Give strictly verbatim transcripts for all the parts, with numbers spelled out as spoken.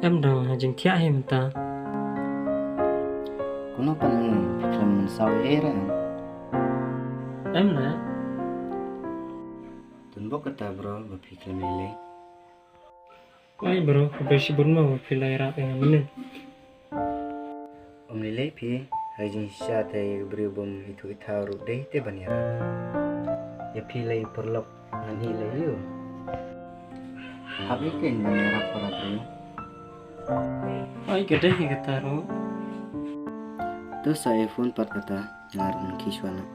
Em dang ha jingthiah hi mynta. Kumno pat mynne, phi khlem mynsaw ei ei re em? Em ne? Tun bok kata bro, ba phi khlem lei lei. Ai bro, khublei shibun mo ba phi la ïarap ïa nga mynne. Ym lei lei phi, ha jingshisha te ïa ka briew bym ithuh ithaw ruh dei te ban ïarap. Ïa phi lei paralok ngan hi lei ïa u. Hap ïa kein ban ïarap para briew. Ai ka dei hi kata ruh. To sa ïa phone pat kata, nga ruh ngan khie shuwa noh.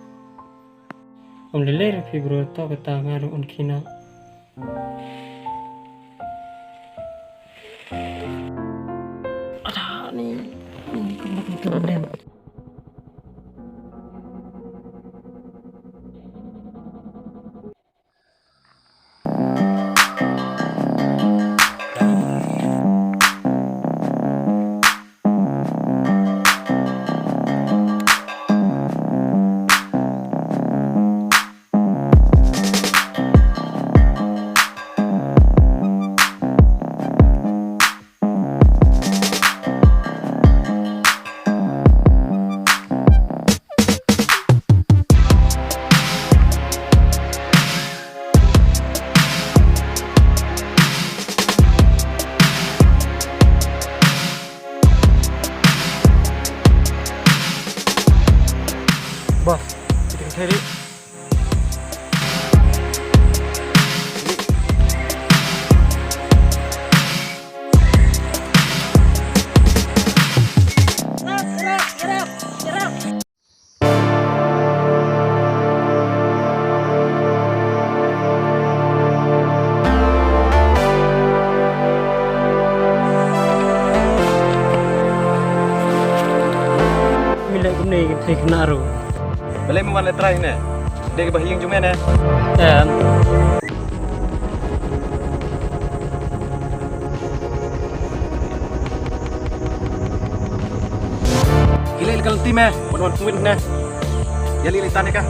Ym lei lei re phi bro, to kata nga ruh ngan khie noh. Ada ni, ni kumba kumba dem. Boss, kita ke sini. Mila kumne ki thei kena ru. Balei me wan le trai ne? Dei ba hieng jong me ne? Em. Ki leh ka lynti me, wat wan pynwit ne. Ïa lei lei tang ïa ka.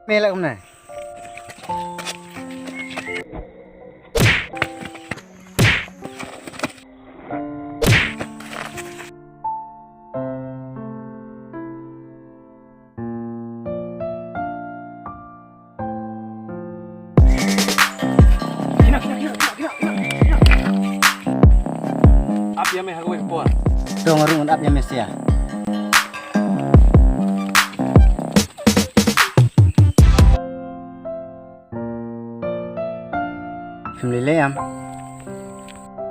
Me lah kumne. Ap ïa me ha kawei ka por. To nga ruh ngan ap ïa me sha. Phim lei lei em?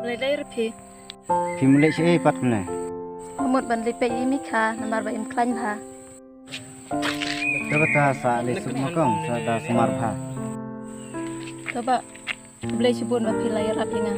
Lei lei re phi. Phim leit shaei pat kumne? Nga mut ban leit peit ïa i Mikha namar ba im khlaiñ bha. To kata sa leit suk ma kong sa da sumar bha. To bah, khublei shibun ba phi la ïarap ïa nga.